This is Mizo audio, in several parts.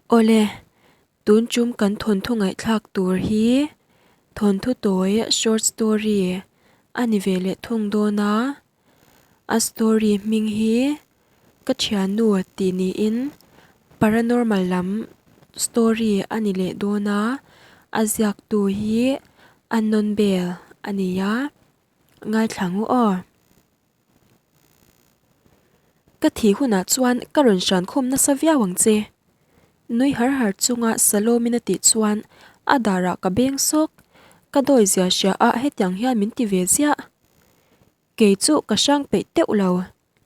Awle, tun tum kan thawnthu ngaihthlak tur hi thawnthu tawi short story a ni ve leh thung dawn a, a story hming hi ka thiannu tih niin paranormal lam story a ni leh dawn a, a ziaktu hi Unknown Bell a ni a, ngaithla ngu aw. Ka thih hunah chuan ka rawn hran khawm nasa viau ang che. Nui har har chunga Salomin a tih chuan a darah ka beng sawk. Ka dawi zia hria a hetiang hian min ti ve ziah. Kei chu ka hrang peih teuh lo.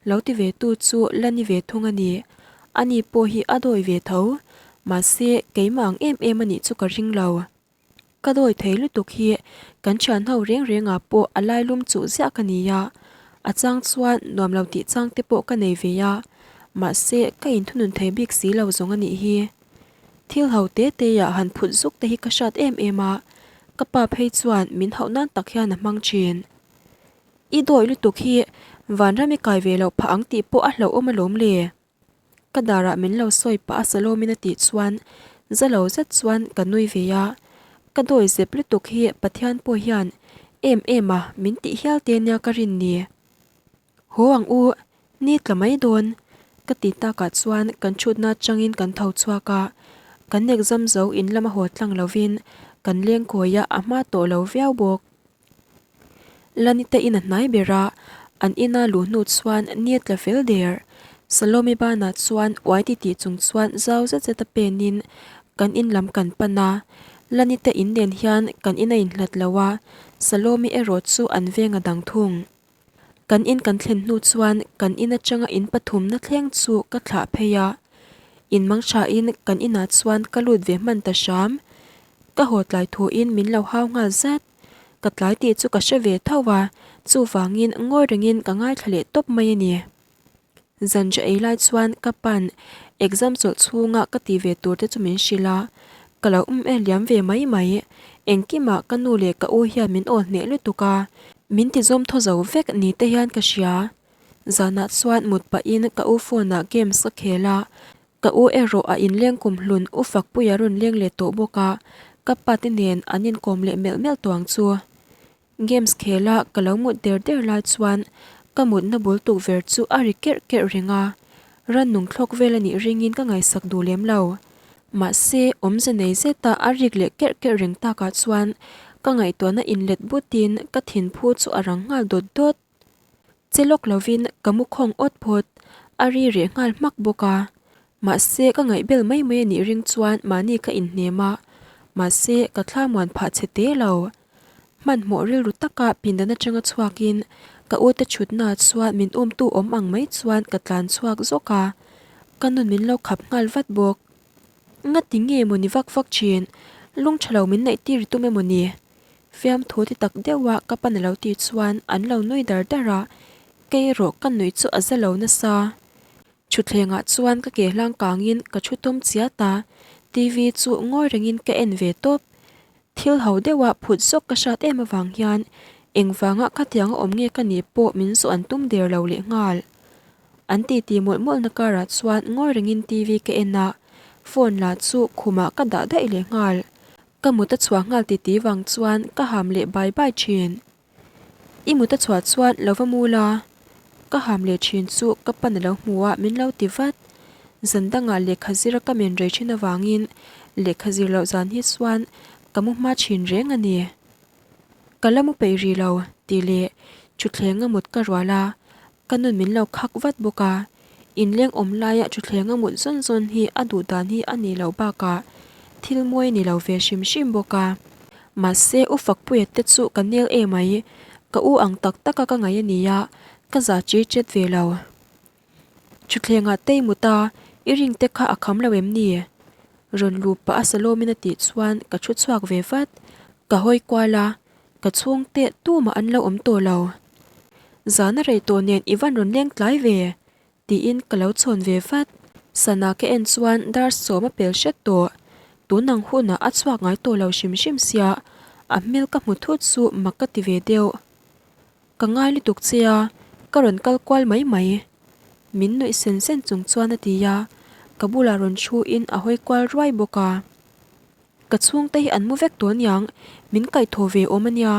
Lo ti ve tu chu la ni ve thung a ni. Ani pawh hi a dawi ve tho. Mahse keimah ang em em a nih chu ka ring lo. Ka dawi thei lutuk hi kan thian ho reng rengah pawh a lailum chuh ziah ka ni a, a chang chuan nuam lo tih chang te pawh ka nei ve a, mahse ka inthunun thei bik si lo zawng a nih hi. Thil ho te te ah han phut zuk te hi ka hrat em em a, ka pa phei chuan min hauh nan tak hian a hmang thin. I dawi lutuk hi vanram i kai ve loh phah ang tih pawh a hlauhawm alawm le. Ka darah min lo sawi pah a Salomin a tih chuan za lo zet chuan ka nui ve a, ka dawi zep lutuk hi Pathian pawh hian em em a min tih hial te nia ka rin ni. Haw ang u, ni tla mai dawn ka ti takah chuan kan chhutna atangin kan tho chhuak a, kan exam zo in lama haw tlang lovin kan leng kawi a a hma tawh lo viau bawk. Lanite in a hnai ber a, an ina luh hnu chuan ni a tla fel der. Salome banah chuan uai ti tih chung chuan zau zet zet a penin kan in lam kan pan a. Lanite in nen hian kan in a inhlat lo a, Salome erawh chu an veng a dang thung. Kan in kan thlen hnu chuan kan in atanga in pathumna thleng chu ka thlah phei a. In mang thain kan inah chuan ka lut ve hman ta hram. Ka haw tlai thuin min lo hau nghal zat. Ka tlai tih chu ka hre ve tho a, chuvangin ngawi rengin ka ngaithla leh tawp mai a ni. Zanriah ei lai chuan ka pan exam chawlh chhunga ka ti ve tur te chu min hrilh a, ka lo um e liam ve mai mai. Engkimah ka nu leh ka u hian min awl hneh lutuk a, min ti zawm thaw zo vek ni te hian ka hria. Zanah chuan mut pahin ka u phone ah games ka khel a, Ka u erawh a inleng kum hlun u Fakpuia rawn leng leh tawh bawk a, ka pa te nen an inkawm leh melh melh tawh ang chu. Games khela ka lo mut der der lai chuan ka mutna bul tukver chu a ri kerh kerh reng a, rannung thlawk vel a nih ringin ka ngaihsak duh lem lo. Mahse, awmze nei zeta a rik leh kerh kerh reng takah chuan ka ngaihtuahna inlet butin ka thinphu chu a rang nghal dawt dawt. Che lawk lovin ka mu khawng awt phawt, a ri reh nghal hmak bawk a. Mahse ka ngaihbel mai mai a nih ring chuan mahni ka inhnem a, mahse ka thla muan phah che te lo. Hmanhmawh rilru taka pindan atanga chhuakin ka ute chhutnaah chuan min umtu awm ang mai chuan ka tlan chhuak zawk a, ka nun min lo khap nghal vat bawk. Ngati nge maw ni vak vak thin, lung tha lo min neih tir tum emaw ni? Fiamthu ti tak deuha ka pan a lo tih chuan an lo nui dar dar a, kei erawh ka nuih chu a za lo nasa. Thutthlengah chuan ka ke hlang kangin ka thu tawm chiat a, TV chu ngawi rengin ka en ve tawp. Thil ho deuha phut zawk ka hrat em avang hian engvanga khatianga awm nge ka nih pawh min zawh an tum der lo lehnghal. An titi mawlh mawlhna karah chuan ngawi rengin TV ka en a, phone lah chu khumah ka dah daih lehnghal. Ka mut a chhuah nghal ti ti vang chuan ka ham leh bai bai thin. I mut a chhuah chuan lo va mu la. Ka ham leh thin chu ka pan a lo hmu a min lo ti vat. Zan dangah lehkha zira ka men rei thin avangin lehkha zir loh zan hi chuan ka mu hma thin reng a ni. Ka la mu peih rih lo tih leh thutthleng a mut ka rual a, ka nun min lo khak vat bawk a. Inleng awm laia thutthleng a mut zawn zawn hi a duh dan hi a nih loh bakah thil mawi a ni lo ve hrim hrim bawk a. Mahse u Fakpuia te chu ka nel em mai, ka u ang tak taka ka ngaih a ni a, ka za chir chet ve lo. Thutthlengah tei mut a, i ring te kha a kham lo em ni? Rawn luh pah a Salomin a tih chuan ka thu chhuak ve vat. Ka hawi kual a, ka chhungte tumah an lo awm tawh lo. Zana rei tawh nen i van rawn leng tlai ve? tiin ka lo chhawn ve vat. Sana ka en chuan dar sawm a pel hret tawh. Tun ang hunah a chhuak ngai tawh lo hrim hrim sia, a hmel ka hmu thut chu mak ka ti ve deuh. Ka ngai lutuk che a, ka rawn kal kual mai mai. Min nuih sen sen chung chuan a ti a, ka bulah rawn thu in a hawi kual ruai bawk a. Ka chhungte hi an mu vek tawh aniang, min kaih thaw ve awm ania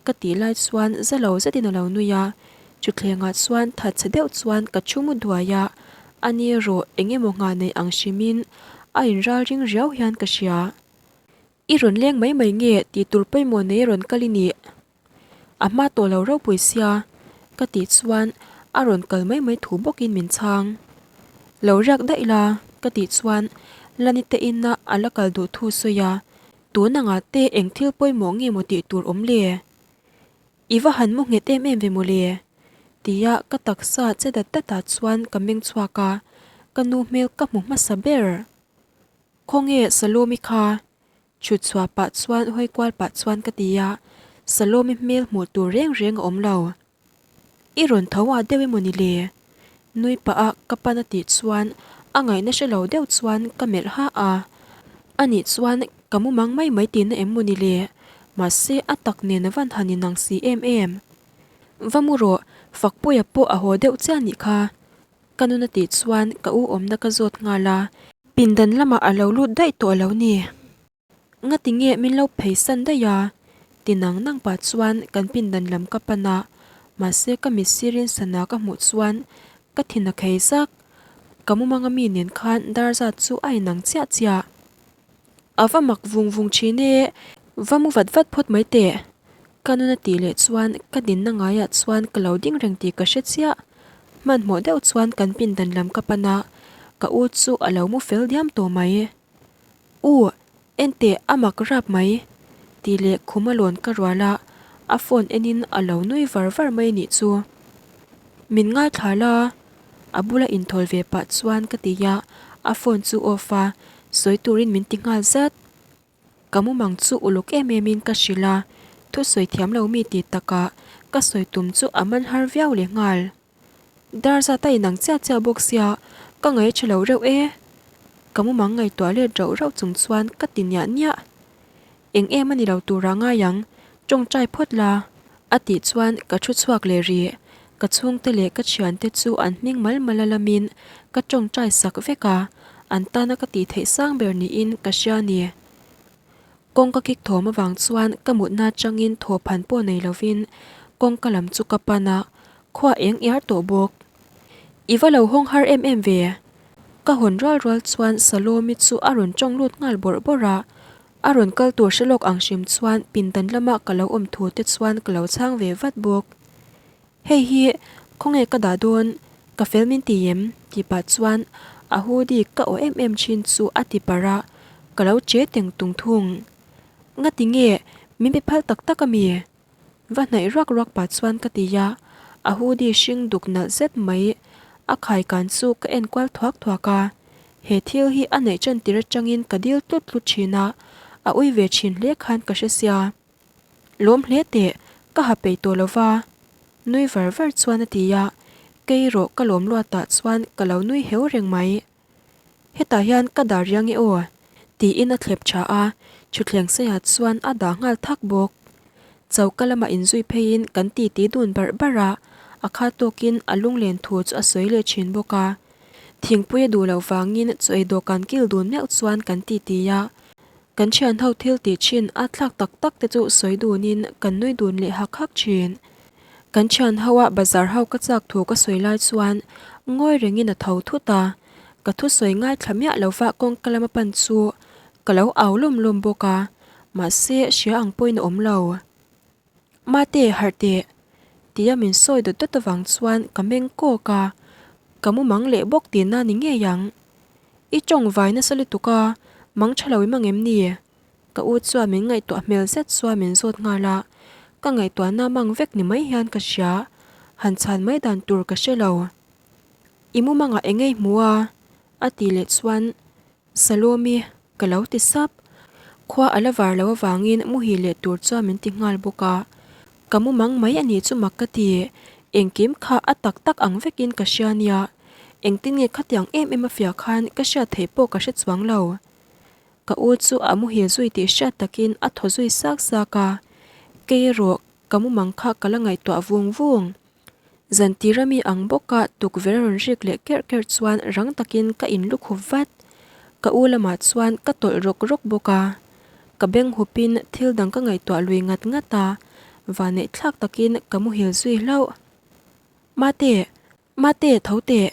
ka tih lai chuan za lo zetin a lo nui a, thutthlengah chuan thatchhe deuh chuan ka thu mu duai a, ani erawh eng emaw nghah nei ang hrimin a inral ring riau hian ka hria. I rawn leng mai mai nge tih tur pawimawh nei rawn kal i nih? A hma tawh lo ropui sia ka tih chuan a rawn kal mai mai thu bawkin min chhang. Lo riak daih la ka tih chuan Lani te ina a la kal duh thu sawi a, tun angah te eng thil pawimawh nge maw tih tur awm le? I va han mu nghet em em ve maw le? Tia ka taksa che dat datah chuan ka meng chhuak a, ka nu hmel ka hmu hmasa ber. Khawnge Salomi kha? Chhut chhuah pah chuan hawi kual pah chuan ka ti a, Salomi hmel hmuh tur reng reng a awm lo. I rawn tho ah deuh emaw ni le? Nui pah a ka pan a tih chuan a ngaihna hre lo deuh chuan ka melh ha a. Anih chuan ka mu mang mai mai tihna em maw ni le? Mahse a tak nen a van han inang si em em. Va mu rawh, Fakpuia pawh a haw deuh chiah nih kha. Ka nun a tih chuan ka u awmna ka zawt nghal a. Pindan lamah a lo lut daih tawh lo ni. Ngati nge min lo phei san daih a? Ti nang nang pah chuan kan pindan lam ka pan a, mahse ka mit sirin sana ka hmuh chuan ka thin a khei zak. Ka mumanga mi nen khan dar zat chu a inang chiah chiah. A va mak vung vung thin e, va mu vat vat phawt mai teh. Ka nun a tih leh chuan ka dinna ngaiah chuan ka lo ding reng tih ka hre chiah. Hmanhmawh deuh chuan kan pindan lam ka pan a, ka u chu a lo mu fel diam tawh mai. U, enteh a mak rap mai tih leh khum a lawn ka rual a, a phone enin a lo nui var var mai nih chu. Min ngaithla la, a bula inthawl ve pah chuan ka ti a, a phone chu off a, sawi turin min ti nghal zat. Ka mumang chu uluk em em in ka hrilh a, thusawi thiam lo mi tih takah ka sawi tum chu a man har viau leh nghal. Dar zat a inang chiah chiah bawk sia, ka ngaih tha lo reuh e. Ka mumang ngaihtuah let rauh rauh chung chuan ka ti niah niah. Eng em a ni lo tura ngai ang, tawngtai phawt la. A tih chuan ka thu chhuak leh rih. Ka chhungte leh ka thiante chu an hming mal mal a lamin ka tawngtai sak vek a, an tana ka tih theih sang ber niin ka hria a ni. Kawngka kik thawm avang chuan ka mutna atangin thawhphan pawh nei lovin kawngka lam chu ka pan a, khua eng iar tawh bawk. I va lo hawng har em em ve? Ka hawn rual rual chuan Salomi chu a rawn tawng lut nghal bawrh bawrh a, A rawn kal tur hre lawk ang hrim chuan pindan lama ka lo awm thu te chuan ka lo chhang ve vat bawk. Hei hi khawnge ka dah dawn, ka fel min ti em? tih pah chuan a hoodie ka aw em em thin chu a ti parh a, ka lo che teng tung thung. Ngati nge min pe phal tak tak ami? Va hnaih ruak ruak pah chuan ka ti a, a hoodie hring duk nalh zet mai a khai kan chu ka en kual thuak thuak a. He thil hi a neih tan tir atangin ka dil tlut tlut thin a, a ui ve thin hle khan ka hre sia. Lawm hle teh, ka ha peih tawh lo va. Nui var var chuan a ti a, kei erawh ka lawm luatah chuan ka lo nui heu reng mai. Hetah hian ka dah riang e aw, tiin a thlep tha a, thutthleng saiah chuan a dah nghal thak bawk. Choka lamah inzui pheiin kan titi dun barh barh a, a kha tawkin a lunglen thu chu a sawi leh thin bawk a. Thingpui a duh loh vangin chaw ei dawhkan kil dun meuh chuan kan titi a, kan thian ho thil tih thin a thlak tak tak te chu sawi dunin kan nui dun leh hak hak thin. Kan thian ho a bazar ho ka chak thu ka sawi lai chuan ngawi rengin a tho thut a, ka thusawi ngaithla miah lova kawngka lama pan chu ka lo au lawm lawm bawk a, mahse hria ang pawhin a awm lo. Mate, harh teh! Tia min sawi dawt dawt avang chuan ka meng kawk a, ka mu mang leh bawk tihna ni ngei ang. I tawng vai nasa lutuk a, mang tha lo i mang em ni? Ka u chuan min ngaihtuah hmel zet chuan min zawt nghal a, ka ngaihtuahna mang vek ni mai hian ka hria, han chhan mai dan tur ka hre lo. I mu mangah eng ei hmu a? A tih leh chuan Salomi, ka lo ti sap. Khua a la var lo avangin muhil leh tur chuan min ti nghal bawk a. Ka mu mang mai a nih chu mak ka ti. Engkim kha a tak tak ang vekin ka hria nia. Engtin nge khatiang em em a fiah khan ka hriat theih pawh ka hre chuang lo. Ka u chu a muhil zui tih hriat takin a thaw zui sak sak a. Kei erawh ka mu mang kha ka la ngaihtuah vung vung. Zantira mi ang bawka tukverh a rawn rik leh kerh kerh chuan rang takin ka inlukhup vat. Ka u lamah chuan ka tawlh rawk rawk bawk a. Ka beng hupin thil dang ka ngaihtuah lui ngat ngat a, vanneih thlak takin ka muhil zui hlauh. Mate! Mate! Tho teh!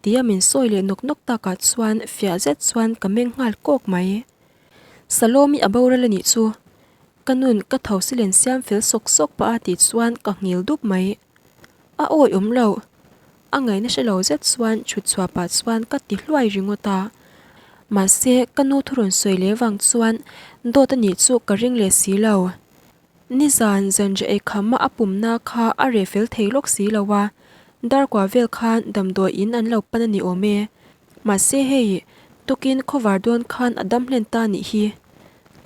Tia min sawi leh nawk nawk takah chuan fiah zet chuan ka meng nghal kawk mai. Salawmi a boral a nih chu! Ka nun ka tho silen siam fel sawk sawk pah a tih chuan ka nghil dup mai. A awi awm loh. A ngaihna hre lo zet chuan chhut chhuah pah chuan ka ti hluai ringawt a. Mahse, ka nu thu rawn sawi leh vang chuan dawt a nih chu ka ring leh si lo. Nizan zanriah eikhama a pumna kha a reh fel thei lawk si lo a, darkua vel khan damdawi in an lo pan a ni awm e. Mahse hei, tukin khawvar dawn khan a dam hlen ta nih hi.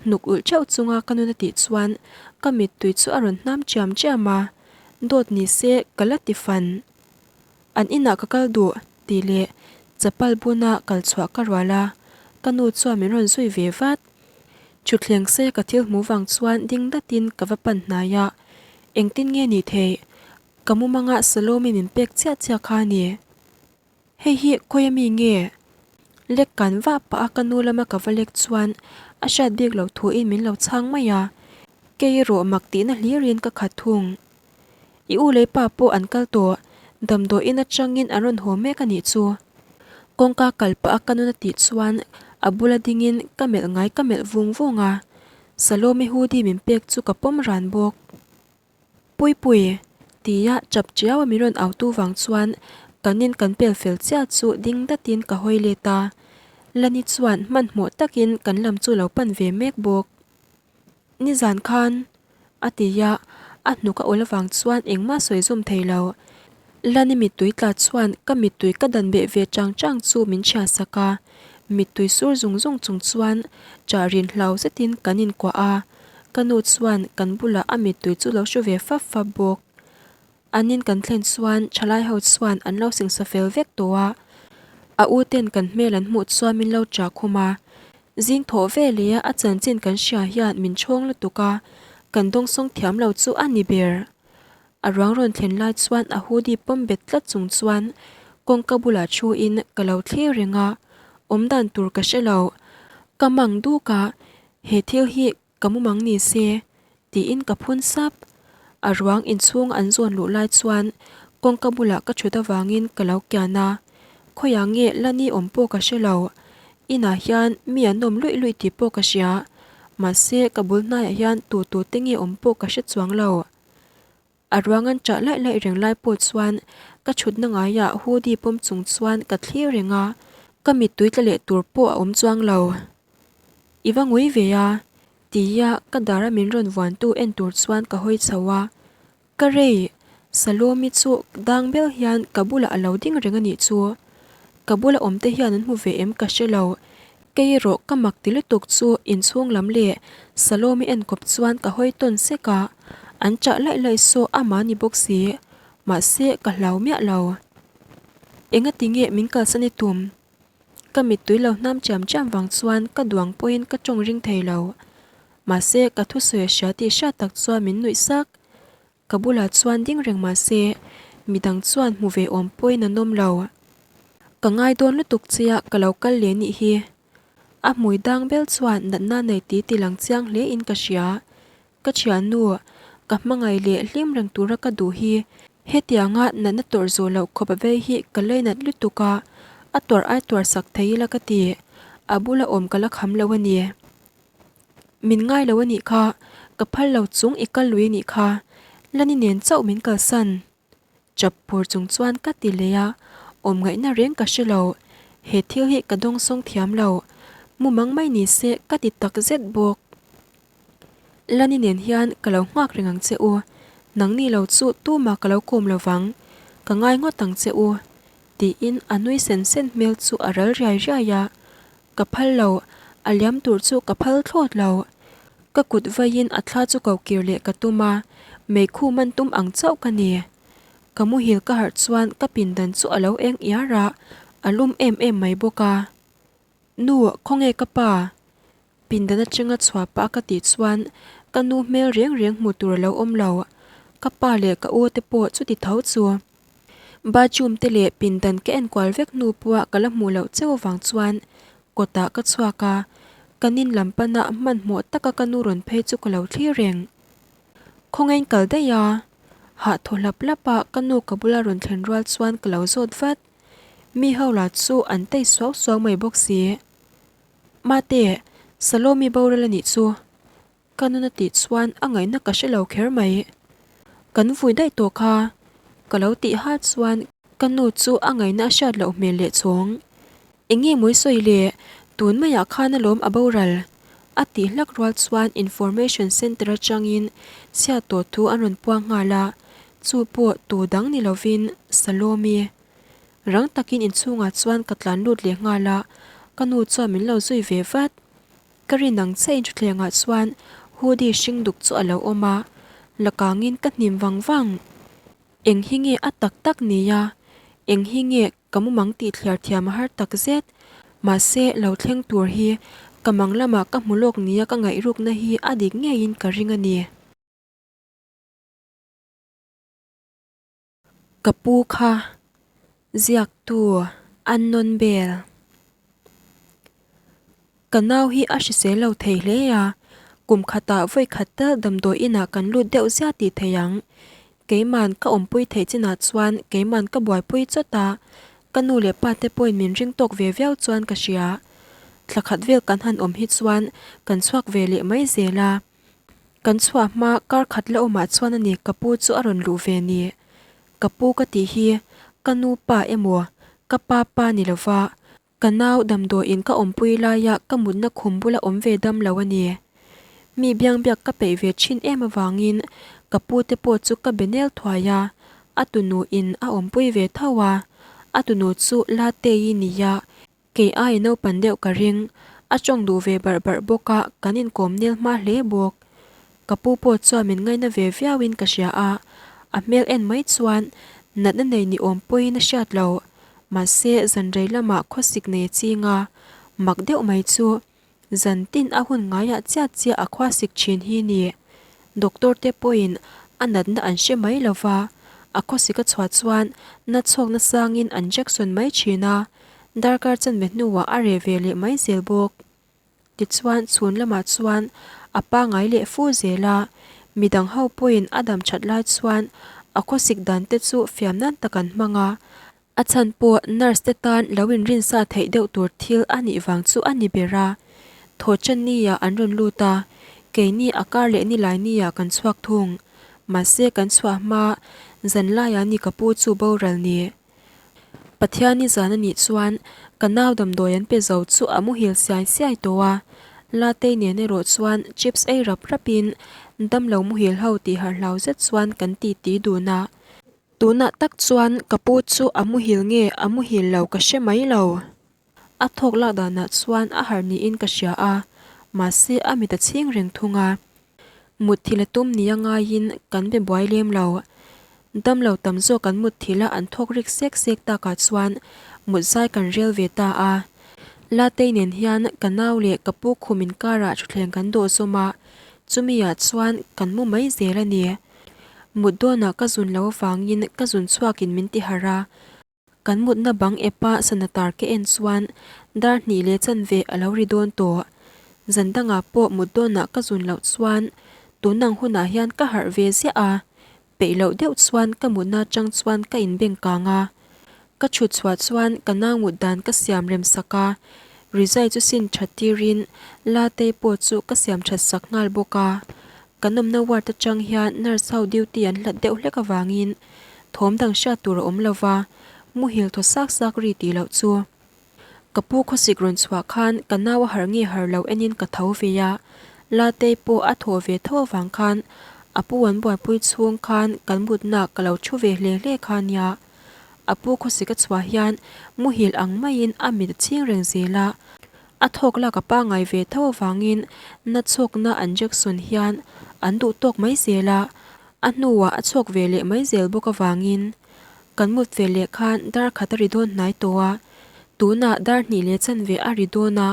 Hnuk ulh theuh chunga ka nun a tih chuan ka mittui chu a rawn hnam chiam chiam a, dawt ni se ka la ti fan. An inah ka kal duh tih leh chapal buna kal chhuah ka rual a, ka nu chuan min rawn zui ve vat. Thutthleng seia ka thil hmuh vang chuan ding datin ka va pan hnai a, engtin nge ni theih? Ka mumangah Salome min pek chiah chiah kha a ni. Hei hi khawi ami nge? Lek kan vah pah a ka nu lama ka va lek chuan a hriat bik loh thuin min lo chhang mai a, kei erawh mak tihna hlirin ka khat thung. I u leh pa pawh an kal tawh, damdawiin atangin an rawn haw mek a nih chu. Kawngka kal pah a ka nun a tih chuan a bula dingin ka melh ngai ka melh vung vung a, Salome hoodie min pek chu ka pawm ran bawk. Puipui! tia chap chiau a min rawn au tu vang chuan kan in kan pel fel chiah chu ding datin ka hawi let a, Lani chuan hmanhmawh takin kan lam chu lo pan ve mek bawk. Nizan khan a ti a, a hnuk a ul avang chuan engmah sawi zawm thei lo. Lani mittui tla chuan ka mittui ka dan beh ve chang chang chu min chhiah sak a, mittui sur zung zung chung chuan chah rin hlau zetin kan inkuah a, ka nu chuan kan bulah a mittui chu lo hru ve fap fap bawk. An in kan thlen chuan thalai ho chuan an lo singsa fel vek tawh a, a u ten kan hmel an hmuh chuan min lo ṭah khum a, zing thawh ve leh a chanchin kan hria hian min chhawng lutuk a, kan dawngsawng thiam lo chu a ni ber. A ruang rawn thlen lai chuan a hoodie pawm bet tlat chung chuan kawngka bulah thu in ka lo thlir reng a, awm dan tur ka hre lo, ka mang duk a, he thil hi Ka mumang ni se, tiin ka phun sap. A ruang inchhung an zawn luh lai chuan kawngka bulah ka thut avangin ka lo kian a, khawiah nge la ni awm pawh ka hre lo. Inah hian mi an awm luih luih tih pawh ka hria, mahse ka bul hnaiah hian tu tu te nge awm pawh ka hre chuang lo. A ruang an chah laih laih reng lai pawh chuan ka chhutna ngaiah hoodie pawm chung chuan ka thlir reng a, ka mittui tla leh tur pawh a awm chuang lo. I va ngui ve a, tia ka dara min rawn vuantu en tur chuan ka hawi chho a, ka rei, Salome chu dang bel hian ka bulah a lo ding reng a nih chu. Ka bula awm te hian an hmu ve em ka hre lo, kei erawh ka mak ti lutuk chu inchhung lam leh Salome enkawp chuan ka hawi tawn sek a, an chah laih laih saw amah ni bawk si, mahse ka hlau miah lo. Engati nge min kalsan i tum? Ka mittui lo hnam chiam chiam vang chuan ka duang pawhin ka tawng ring thei lo, mahse ka thusawi a hria tih hriat tak chuan min nuih sak. Ka bulah chuan ding reng mah se, midang chuan hmu ve awm pawhin an awm lo. Ka ngai dawn lutuk che a ka lo kal leh nih hi. A hmui dang bel chuan natna nei ti ti lang chiang hle in ka hria. Ka thiannu, ka hmangaih leh hlim reng tura ka duh hi hetianga natna tawrh zawh loh khawp a vei hi ka leinat lutuk a, a tuarh ai tuarh sak thei ila ka ti. A bula awm ka la kham lo a ni. Min ngai lo a nih kha, ka phal lo chung i kal lui a nih kha, Lani nen chauh min kalsan. Chap pur chung chuan ka ti leh a, awm ngaihna reng ka hre lo, he thil hi ka dawngsawng thiam lo, mumang mai ni se ka ti tak zet bawk. Lani nen hian ka lo nghak reng ang che u, nangni lo chu tumah ka lo kawm lo vang, ka ngai ngawt ang che u, tiin a nui sen sen hmel chu a ral riai riai a, Ka phal lo, a liam tur chu ka phal thlawt lo. Ka kut vaiin a thla chu ko kir leh ka tum a, meikhu man tum ang chauh ka ni. Ka muhil ka harh chuan ka pindan chu a lo eng iar a, a lum em em mai bawk a. Nu, khawnge ka pa? Pindan atanga chhuah pah ka tih chuan ka nu hmel reng reng hmuh tur a lo awm lo. Ka pa leh ka u te pawh chuti tho chu. Bathroom te leh pindan ka enkual vek hnu pawha ka la hmuh loh cheu avang chuan kawtah ka chhuak a, kan in lam pana hmanhmawh taka ka nu rawn phei chu ka lo thlir reng. Khawngain kal daih a, hah thaw hlap hlap a ka nu ka bula rawn thlen rual chuan ka lo zawt vat. Mi ho lah chu an tei suau suau mai bawk si. Mate, Salomi boral a nih chu. Ka nuna tih chuan a ngaihna ka hre lo kher mai. Kan vui daih tawh kha. Ka lo tih hat chuan ka nu chu a ngaihna a hriat loh hmel leh chhawng. Eng nge mawi sawi le, tun maiah khan alawm a boral. A tih hlak rual chuan Information Centre atangin chhiat tawh thu an rawn puang nghal a, chu pawh tu dang ni lovin Salomi. Rang takin inchhungah chuan ka tlan lut leh nghal a, ka nu chuan min lo zui ve vat. Ka rin ang chiah in thutthlengah chuan hoodie hring duk chu a lo awm a, la kangin ka hnim vang vang. Eng hi nge a tak tak nia? Eng hi nge ka mumang tih thliar thiam a har tak zet? Mahse lo thleng tur hi ka mang lamah ka hmu lawk nia ka ngaihrukna hi a dik ngeiin ka ring a ni. Ka pu kha ziaktu Unknown Bell. Ka nau hi a hrisel lo thei hle a, kum khatah vawi khat tal damdawi inah kan lut deuh ziah tih thei ang. Keiman ka awmpui theih chinah chuan keiman ka buaipui chawt a, ka nu leh pa te pawhin min ring tawk ve viau chuan ka hria. Thla khat vel kan han awm hi chuan kan chhuak ve leh mai zel a. Kan chhuah hma kar khat la awmah chuan a ni ka pu chu a rawn luh ve ni. Ka pu ka tih hi ka nu pa emaw ka pa pa ni lova ka nau damdawiin ka awmpui laia ka mutna khum bula awm ve dam lo a ni. Mi biangbiak ka peih ve thin em avangin ka pu te pawh chu ka be nel thuai a, a tunu in a awmpui ve tho a, a tunu chu Latei nia Kei ai naupan deuh ka ring, a tawng duh ve barh barh bawk a, kan inkawm nel hma hle bawk. Ka pu pawh chuan min ngaina ve viauin ka hria a, a hmel en mai chuan natna nei ni awm pawhin a hriat lo. Mahse, zan rei lamah khawsik nei a ching a, mak deuh mai chu Zan tin a hun ngaiah chiah chiah a khua sik thin hi ni. Doctor te pawhin a natna an hre mai lo va, a khawsik a chhuah chuan na chhawk nasangin an jection mai thin a, darkar chanve hnuah a reh ve leh mai zel bawk. Tichuan chhun lamah chuan a pangai leh fu zel a, midang ho pawhin a dam that lai chuan a khawsik dan te chu fiam nan tak an hmang a, A chhan pawh nurse te tan lo inrinsa theih deuh tur thil a nih vang chu a ni ber a. Thawhchan nia an rawn lut a, keini a kar leh nilai nia kan chhuak thung. Mahse kan chhuah hma zan laiah ni ka pu chu boral ni. Pathiani zan a nih chuan ka nau damdawi an pe zo chu a muhil siai siai tawh a. Latei nen erawh chuan chips ei rap rapin damlo muhil ho tih harh hlau zet chuan kan titi dun a. Tunah tak chuan ka pu chu a muhil nge a muhil lo ka hre mai lo. A thawk lak danah chuan a harh niin ka hria a, mahse a mit a chhing reng thung a. Mutthilh a tum nia ngaiin kan be buai lem lo. Damlo tam zawk an mutthilh a an thawk rik sek sek takah chuan mut zai kan rel ve ta a. Latei nen hian ka nau leh ka pu khum inkarah thutthleng kan dawh zawm a, chumi ah chuan kan mu mai zel a ni. Mut dawnah ka zun lo avangin ka zun chhuakin min ti harh a, kan mutna bang epa sana tar ka en chuan dar hnih leh chanve a lo ri dawn tawh. Zan dangah pawh mut dawnah ka zun loh chuan tunang hunah hian ka harh ve ziah a, peih loh deuh chuan ka mutna atang chuan ka inbeng kang a. Ka chhut chhuah chuan ka nau mut dan ka siam rem sak a, rizai chu sin that tirin Latei pawh chu ka siam that sak nghal bawk a. Kan awmna ward atang hian nurse ho duty an hlat deuh hlek avangin thawm dang hriat tur a awm lo va, muhil thaw sak sak ri tih loh chu. Ka pu khawsik rawn chhuah khan ka nau a harh nge harh lo enin ka tho ve a, Latei pawh a thaw ve tho avang khan a pu an buaipui chhung khan kan mutna ka lo thu ve hle hle kha nia. A pu khawsik a chhuah hian muhil ang maiin a mit a chhing reng zel a, a thawk lak a pangai ve tho avangin na chhawkna an jection hian an duh tawk mai zel a, a hnuah a chhawk ve leh mai zel bawk avangin kan mut ve leh khan dar khat a ri dawn hnai tawh a, tunah dar hnih leh chanve a ri dawn a,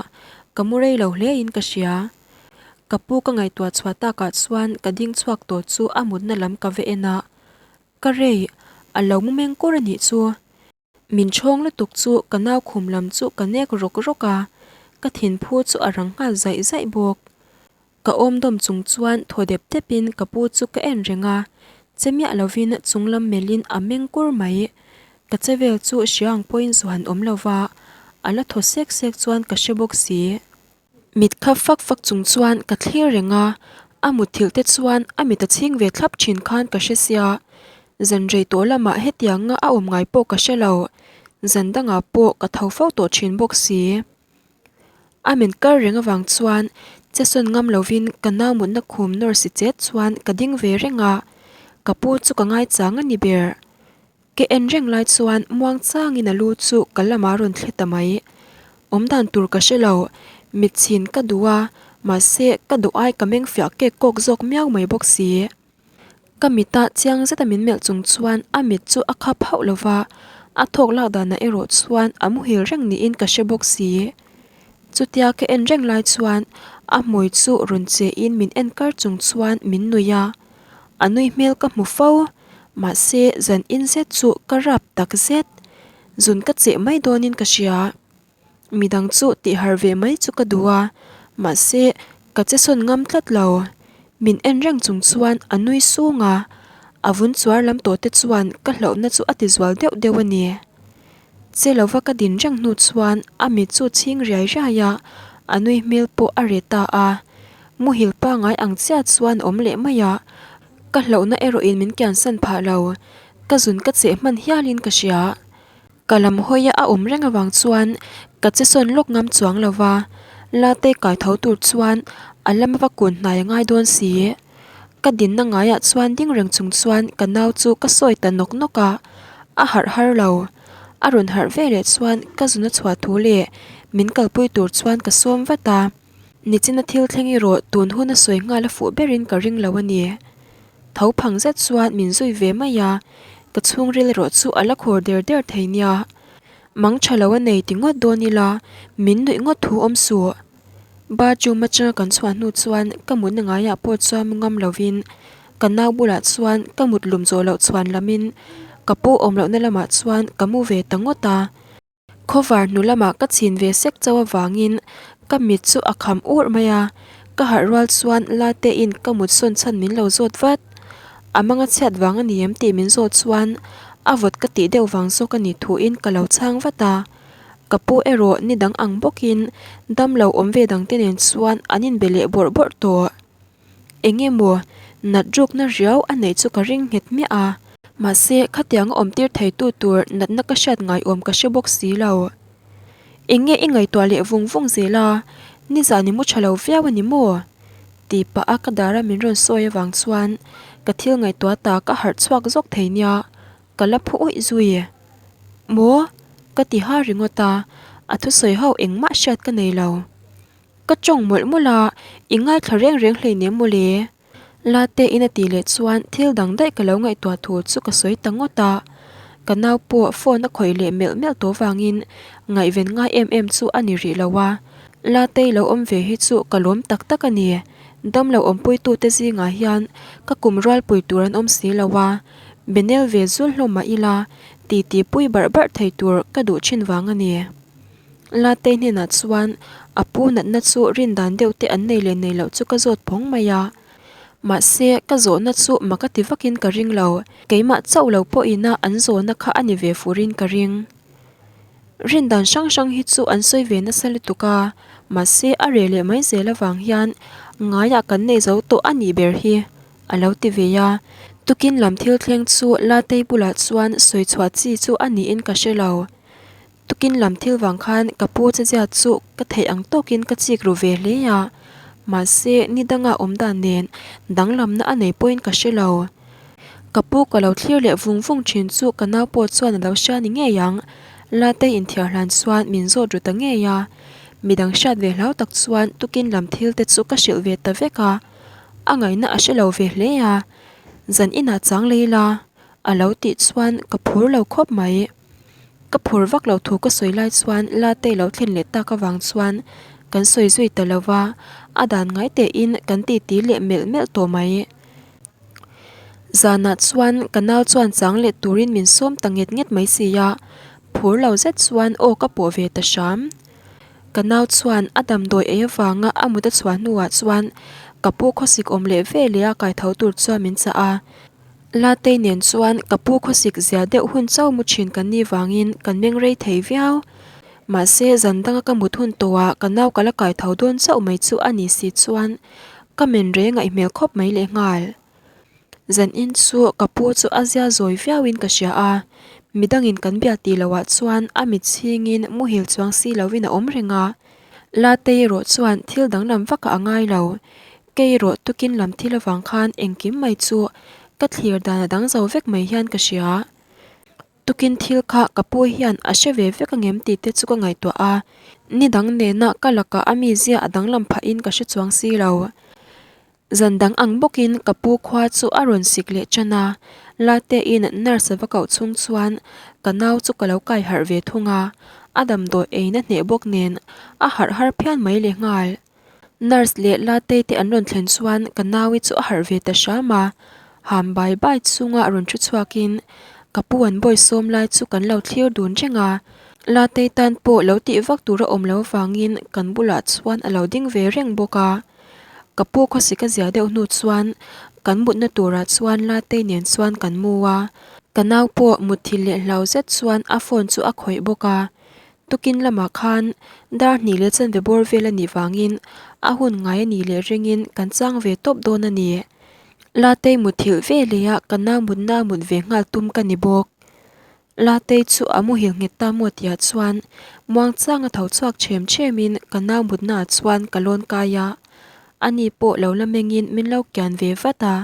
ka mu rei lo hle in ka hria. Ka pu ka ngaihtuah chhuah takah chuan ka ding chhuak tawh chu a mutna lam ka va en a, Ka rei! A lo mu meng kur a nih chu. Min ṭhawng lutuk chu ka nau khum lam chu ka nek rawk rawk a, ka thinphu chu a rang nghal zaih zaih bawk. Ka awm dawm chung chuan thaw dep depin ka pu chu ka en reng a, che miah lovin chung lam melhin a meng kur mai. Ka che vel chu hria ang pawhin zu han awm lo va, a la thaw sek sek chuan ka hre bawk si. Mit khap fak fak chung chuan ka thlir reng a, a mutthilh te chuan a mit a chhing ve thlap thin khan ka hre sia. Zan rei tawh lamah hetianga a awm ngai pawh ka hre lo, zan dangah pawh ka tho fo tawh thin bawk si. A min kar reng avang chuan che sawn ngam lovin ka nau mutna khum nawr si chet chuan ka ding ve reng a, ka pu chu ka ngaichang a ni ber. Ke en reng lai chuan muang changin a lu chu ka lamah a rawn thli ta mai. Awm dan tur ka hre lo, mit chhin ka duh a, mahse ka duh ai ka meng fiah kek kawk zawk miau mai bawk si. Ka mita chiang zeta min melh chung chuan a mit chu a khap hauh lo va, a thawk lak danah erawh chuan a muhil reng niin ka hre bawk si. Chutia ka en reng lai chuan a hmui chu rawn che in min en kar chung chuan min nuih a, a nui hmel ka hmu fo. Mahse, zan in zet chu ka rap tak zet. Zun ka cheh mai dawnin ka hria. Midang chu tih har ve mai chu ka duh a, mahse, ka che sawn ngam tlat lo. Min en reng chung chuan a nui sung a, a vun chuar lam tawh te chuan ka hlauhna chu a ti zual deuh deuh a ni. Che lova ka din reng hnu chuan a mit chu chhing riai riai a, a nui hmel pawh a reh ta a. Muhil pangai ang chiah chuan a awm leh mai a, Ka hlauhna erawhin min kiansan phah lo, ka zun ka cheh hman hialin ka hria. Ka lam hawia a awm reng avang chuan ka che sawn lawk ngam chuang lo va, Late kai tho tur chuan a lama va kun hnai a ngai dawn si. Ka dinna ngaiah chuan ding reng chung chuan ka nau chu ka sawi ta nawk nawk a, a harh har lo. A rawn harh ve leh chuan ka zun a chhuah thu leh min kalpui tur chuan ka sawm vat a. Nichina thil thleng erawh tun hun a sawi nghal a fuh berin ka ring lo a ni. Tho phang zet chuan min zui ve mai a, ka chhungril erawh chu a la khur der der thei nia. Mang tha lo a nei ti ngawt dawn ila, min nuih ngawt thu awm suh. Bathroom atanga kan chhuah hnu chuan ka mutna ngaiah pawh chuan mu ngam lovin ka nau bulah chuan ka mut lum zawh loh chhuan lamin ka pu awm lohna lamah chuan ka mu ve ta ngawt a. Khawvar hnu lamah ka chhin ve sek chauh avangin ka mit chu a kham urh mai a, ka harh rual chuan Late in ka mut sawn chhan min lo zawt vat. A manga chhiat vang a ni em tih min zawt chuan a vawt ka tih deuh vang zawk a nih thuin ka lo chhang vat a. Ka pu erawh ni dang ang bawkin damlo awm ve dangte nen chuan an inbe leh bawrh bawrh tawh. Eng emaw nat rukna riau a neih chu ka ring nghet miah a, mahse khatiang a awmtir theitu tur natna ka hriat ngaiawm ka hre bawk si lo. Eng nge i ngaihtuah leh vung vung zel a, nizan i mu tha lo viau a ni maw? tih pah a ka dara min rawn sawi avang chuan ka thil ngaihtuah ta ka harh chhuak zawk thei nia, ka la phu uih zui. Maw? ka ti ha ringawt a, a thusawi ho engmah hriat ka nei lo. Ka tawng mawlh mawlh a, i ngaithla reng reng hleinem mawle. Late in a tih leh chuan thil dang daih ka lo ngaihtuah thu chu ka sawi ta ngawt a. Ka nau pawh phone a khawih leh melh melh tawh vangin ngaihven ngai em em chu a ni rih lo a. Latei lo awm ve hi chu ka lawm tak tak a ni. Damlo awmpuitute zingah hian ka kum rualpui tur an awm si lo a. Benel ve zul hlawm mah ila titi pui barh barh thei tur ka duh thin vang a ni. Latei hnenah chuan a pu natna chu rin dan deuh te an nei leh nei loh chu ka zawt phawng mai a. Mahse, ka zawhna chu mak a ti vakin ka ring lo. Keimah chauh lo pawhina an zawhna kha a ni ve furin ka ring. Rin dan hrang hrang hi chu an sawi ve nasa lutuk a, mahse a reh leh mai zel avang hian ngaiah kan nei zo tawh a nih ber hi a lo ti ve a. Tukin lam thil thleng chu Latei bulah chuan sawi chhuah chi chu a niin ka hre lo. Tukin lam thil vang khan ka pu che ziat chu ka theih ang tawkin ka chik ru ve hle a, mahse ni danga awm dan nen danglamna a nei pawhin ka hre lo. Ka pu ka lo thlir leh vung vung thin chu ka nau pawh chuan a lo hria ni ngei ang, Latei inthiar hlan chuan min zawt ru ta ngei a, midang hriat ve hlau tak chuan tukin lam thil te chu ka hrilh ve ta vek a, a ngaihna a hre lo ve hle a, zan inah chang lei la a lo tih chuan ka phur lo khawp mai. Ka phur vak lo thu ka sawi lai chuan Late lo thlen leh tak avang chuan kan sawi zui ta lo va, a dan ngai tein kan titi leh melh melh tawh mai. Zanah chuan ka nau chuan chang leh turin min sawm ta nget nget mai si a, phur lo zet chuan aw ka pawh ve ta hram. Ka nau chuan a damdawi ei avanga a mut a chhuah hnuah chuan ka pu khawsik awm leh ve leh a kaitho tur chuan min chah a. Latei nen chuan ka pu khawsik zia deuh hun chauh mu thin kan nih vangin kan meng rei thei viau. Mahse zan danga ka mut hun tawhah ka nau ka la kaitho dawn chauh mai chu a ni si chuan ka men reng ngaihhmel khawp mai lehnghal. Zan in chu ka pu chu a zia zawi viauin ka hria a, midangin kan bia tih lohah chuan a mit chhingin muhil chuang si lovin a awm reng a. Latei erawh chuan thil danglam vakah a ngai lo, kei erawh tukin lam thil avang khan engkim mai chu ka thlir dan a dang zo vek mai hian ka hria. Tukin thil kha ka pu hian a hre ve vek angem tih te chu ka ngaihtuah a, ni dang nena ka lakah a mizia a danglam phahin ka hre chuang si lo. Zan dang ang bawkin ka pu khua chu a rawn sik leh ṭan a, Latein nurse a va koh chhung chuan ka nau chu ka lo kai harh ve thung a, a damdawi eina hneh bawk nen a harh har phian mai lehnghal. Nurse leh Latei te an rawn thlen chuan ka naui chu a harh ve ta hram a, ham bai bai chunga rawn thu chhuakin ka pu an bawi sawm lai chu kan lo thlir dun reng a, Latei tan pawh lo tih vak tur a awm lo vangin kan bulah chuan a lo ding ve reng bawk a. Ka pu khawsik a zia deuh hnu chuan kan mutna turah chuan Latei nen chuan kan mu a, ka nau pawh mutthilh leh hlau zet chuan a phone chu a khawih bawk a. Tukin lamah khan dar hnih leh chanve bawr vel a nih vangin a hun ngai a nih leh ringin kan chang ve tawp dawn a ni. Latei mutthilh ve leh a ka nau mutna mut ve nghal tum ka ni bawk. Latei chu a muhil nghet ta maw tihah chuan muangchanga tho chhuak ṭhem ṭhemin ka nau mutnaah chuan ka lawn kai a, ani pawh lo la mengin min lo kian ve vat a,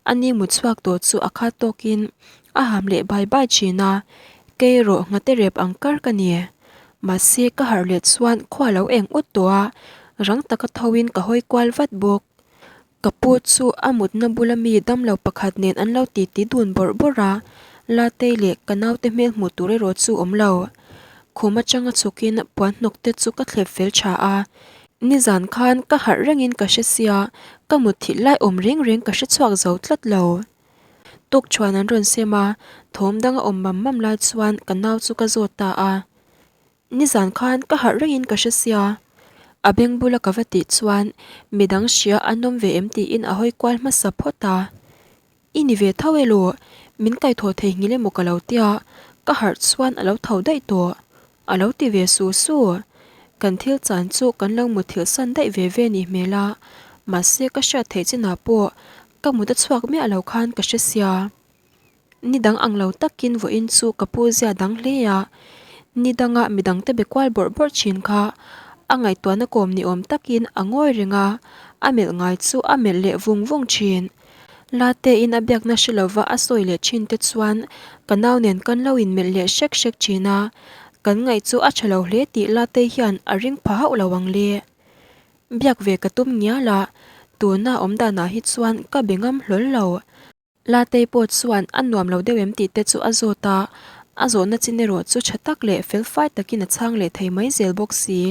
ani mut chhuak tawh chu a khat tawkin a ham leh bai bai ṭhin a, kei erawh nghate rep ang kar ka ni. Mahse ka harh leh chuan khua lo eng ut tawh a, rang taka thoin ka hawi kual vat bawk. Ka pu chu a mutna bula mi damlo pakhat nen an lo titi dun bawrh bawrh a, Latei leh ka naute hmel hmuh tur erawh chu awm lo. Khum atanga chhukin puan hnawk te chu ka thlep fel tha a, nizan khan ka harh rengin ka hre sia, ka mut thilh lai awm reng reng ka hre chhuak zo tlat lo. Tukṭhuan an rawn sem a, thawm dang a awm mam mam lai chuan ka nau chu ka zawt ta a. Nizan khan ka harh rengin ka hre sia, a beng bula ka va tih chuan midang hria an awm ve em tiin a hawi kual hmasa phawt a. I ni ve tho elaw, min kaihthawh thei nghilh emaw ka lo tia, ka harh chuan a lo tho daih tawh, a lo ti ve su su. Kan thil chan chu kan lo muthilh san daih ve ve nih hmel a, mahse ka hriat theih chinah pawh ka mut a chhuak miah lo khan ka hre sia. Ni dang ang lo takin vawiin chu ka pu zia dang hle a, ni danga mi dangte be kual bawrh bawrh thin kha a ngaihtuahna kawm ni awm takin a ngawi reng a, a melh ngai chu a melh leh vung vung thin. Latein a biakna hre lova a sawi leh thin te chuan ka nau nen kan lo inmelh leh hrek hrek thin a, kan ngaih chu a tha lo hle tih Latei hian a ring pha hauh lo ang le. Biak ve ka tum ngial a, tuna awm danah hi chuan ka be ngam hlawl lo. Latei pawh chuan a nuam lo deuh em tih te chu a zawt a, a zawhna chin erawh chu tha tak leh fel fai takin a chhang leh thei mai zel bawk si.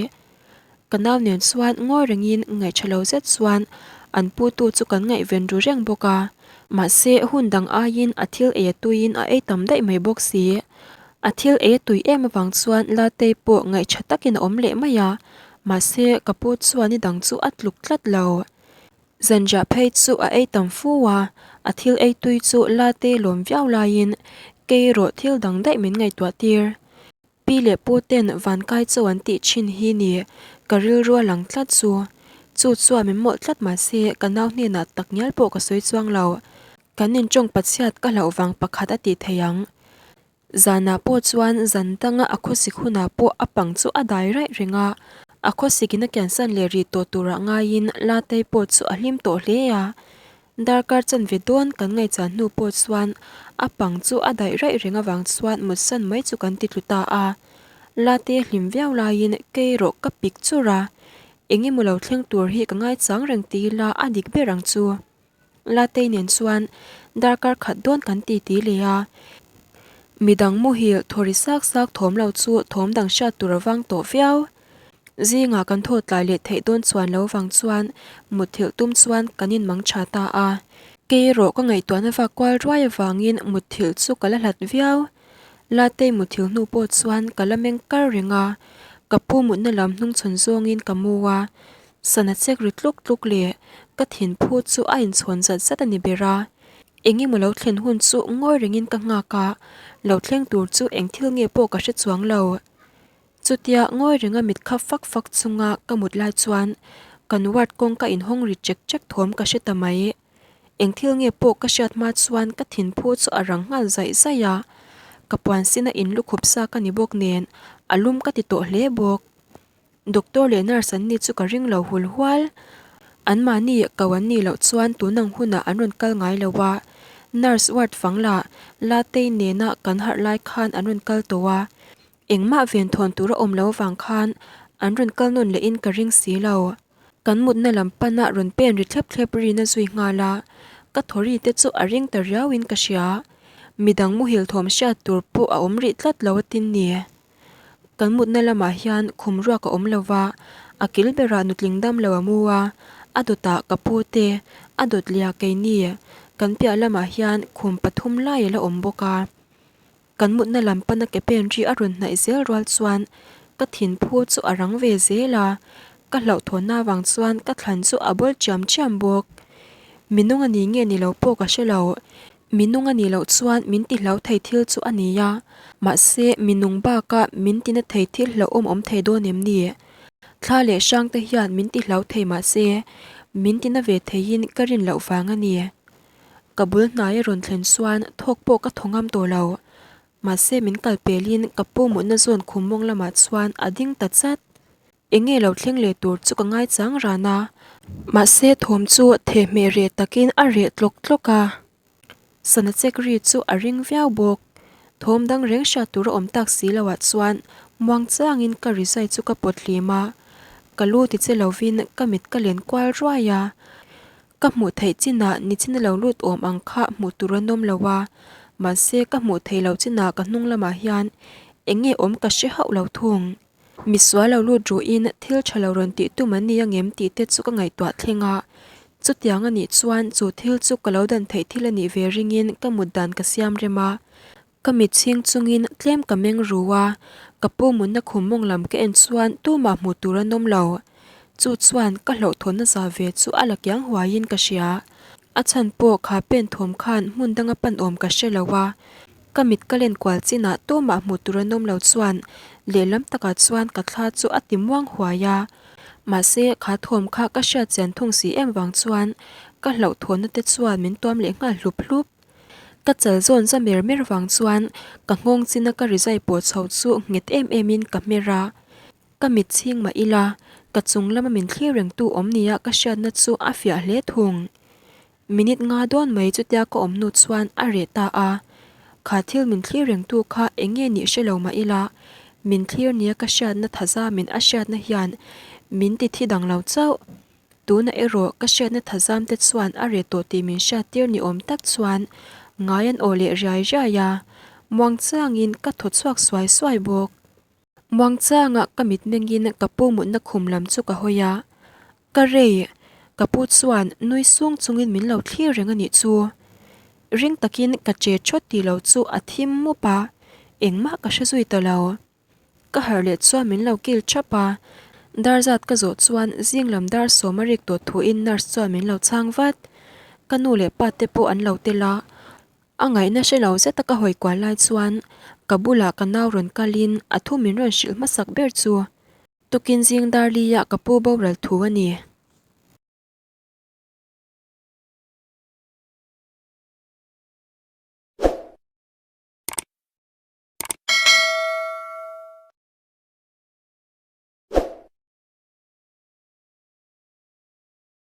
Ka nau nen chuan ngawi rengin ngaihṭha lo zet chuan an putu chu kan ngaihven ru reng bawk a, mahse hun dang aiin a thil ei a tuiin a ei tam daih mai bawk si. A thil ei a tui em avang chuan Latei pawh ngaihṭha takin a awm leh mai a, mahse ka pu chuan ni dang chu a tluk tlat lo. Zanriah phei chu a ei tam fu a, a thil ei tui chu la te lawm viau laiin kei erawh thil dang daih min ngaihtuah tir. Pi leh pu ten vankai chaw an tih thin hi ni ka rilru a lang tlat chu. Chu chuan min mawlh tlat mahse ka nau hnenah tak ngial pawh ka sawi chuang lo. Kan inṭawng pachhiat ka hlauh vang pakhat a tih thei ang. Zanah pawh chuan zan danga a khawsik hunah pawh a pang chu a dai raih reng a, a khawsikin a kiansan leh rih tawh turah ngaiin Latei pawh chu a hlim tawh hle a. Darkar chanve dawn kan ngaihchan hnu pawh chuan a pang chu a daih raih reng avang chuan mutsan mai chu kan ti tlu ta a. Latei a hlim viau laiin kei erawh ka pik chur a, eng emaw lo thleng tur hi ka ngaichang reng ti ila a dik ber ang chu. Latei nen chuan darkar khat dawn kan ti ti leh a, midang muhil thawri sak sak thawm lo chu thawm dang hriat tur a vang tawh viau. Zingah kan thaw tlai leh theih dawn chuan lo vang chuan mutthilh tum chuan kan inmang tha ta a. Kei erawh ka ngaihtuahna vak kual ruai avangin mutthilh chu ka la hlat viau. Latei mutthilh hnu pawh chuan ka la meng kar reng a, ka pu mutna lam hnungchhawn zawngin ka mu a, sana chek ri tluk tluk leh ka thinphu chu a inchhawn zat zat a ni ber a. Eng emaw lo thlen hun chu ngawi rengin ka nghak a, lo thleng tur chu eng thil nge pawh ka hre chuang lo. Chutia ngawi renga mit khap fak fak chunga ka mut lai chuan kan ward kawngka inhawng ri chek chek thawm ka hre ta mai. Eng thil nge pawh ka hriat hma chuan ka thinphu chu a rang nghal zaih zaih a, ka puan sina in lukhup sa ka ni bawk nen a lum ka ti tawh hle bawk. Doctor leh nurse an ni chu ka ring lo hul hual. Anmahni ko an nih loh chuan tunang hunah an rawn kal ngai lo a, nurse ward fang lah Latei nena kan harh lai khan an rawn kal tawh a, Engmah venthawn tur a awm lo avang khan an rawn kal nawn lehin ka ring si lo. Kan mutna lam pana rawn pen ri thlep thlep rin a zui nghal a, ka thaw ri te chu a ring ta riauin ka hria. Midang muhil thawm hriat tur pawh a awm rih tlat lo a tin ni. Kan mutna lamah hian khum ruak a awm lo va, a kil berah nutling dam lo a mu a, a dawtah ka pu te, a dawt lia keini. Kan piah lamah hian khum pathum lai a la awm bawk a. Kan mutna lam pana ke pen ri a rawn hnaih zel rual chuan ka thinphu chu a rang ve zel a, ka hlauhthawnna avang chuan ka thlan chu a bawl chiam chiam bawk. Minung a ni nge ni lo pawh ka hre lo, minung a nih loh chuan min ti hlau thei thil chu a ni a, mahse minung baka min tina thei thil hlauhawm awm thei dawn em ni? Thla leh hrang te hian min ti hlau thei mahse min tina ve theiin ka rin loh vang a ni. Ka bul hnai a rawn thlen chuan thawk pawh ka thaw ngam tawh lo. Mahse min kal pelin ka pu mutna zawn khum mawng lamah chuan a ding ta chat. Eng nge lo thleng leh tur chu ka ngai chang ran a. Mahse thawm chu thehmeh reh takin a reh tlawk tlawk a. Sana chek ri chu a ring viau bawk. Thawm dang reng hriat tur a awm tak si loah chuan muang changin ka rizai chu ka pawt hlim a. Ka lu ti che lovin ka mit ka len kual ruai a. Ka hmuh theih chinah nichin a lo lut awm ang kha hmuh tur an awm lo a, mahse ka hmuh theih loh chinah ka hnung lamah hian eng nge awm ka hre hauh lo thung. Misual lo lut ruhin thil tha lo rawn tih tum an ni angem tih te chu ka ngaihtuah thleng a, chutiang a nih chuan chu thil chu ka lo dan theih thil a nih ve ringin ka mut dan ka siam rem a, Ka mit chhing chungin tlem ka meng ru a, ka pu mutna khum mawng lam ka en chuan tumah hmuh tur an awm lo. Chu chuan ka hlauhthawnna za ve chu a la kiang huaiin ka hria. A chhan pawh kha pen thawm khan hmun danga pan awm ka hre lo a, ka mit ka len kual chinah tumah hmuh tur an awm lo chuan lehlam takah chuan ka thla chu a ti muang huai a. Mahse kha thawm kha ka hriat chian thung si em vang chuan ka hlauhthawnna te chuan min tuam leh nghal hlup hlup. Ka chal zawn za mer mer vang chuan ka nghawng china ka rizai pawh chho chu nghet em em in ka hmer a, ka mit chhing mah ila ka chung lama min thlir reng tu awm nia ka hriatna chu a fiah hle thung. Minute nga dawn mai chutia ka awm hnu chuan a reh ta a, kha thil min thlir reng tu kha eng nge nih hre lo mah ila min thlir nia ka hriatna thazamin a hriatna hian min ti thi dang lo chauh. Tunah erawh ka hriatna thazam te chuan a reh tawh tih min hriat tir ni awm tak chuan ngai an aw leh riai riai a, muangchangin ka thaw chhuak suai suai bawk. Muangchanga ka mitmengin ka pu mutna khum lam chu ka hawi a, ka rei, ka pu chuan nui sung chungin min lo thlir reng a nih chu. Ring takin ka che thawt tih lo chu a thim mup a, engmah ka hre zui ta lo. Ka harh leh chuan min lo kil thap a, dar zat ka zawh chuan zing lam dar sawm a rik tawh thuin nurse chuan min lo chhang vat. Ka nu leh pa te pawh an lo tel a, a ngaihna hre lo zeta ka hawi kual lai chuan ka bulah ka nau rawn kalin a thu min rawn hrilh hmasak ber chu tukin zing dar lia ka pu boral thu a ni.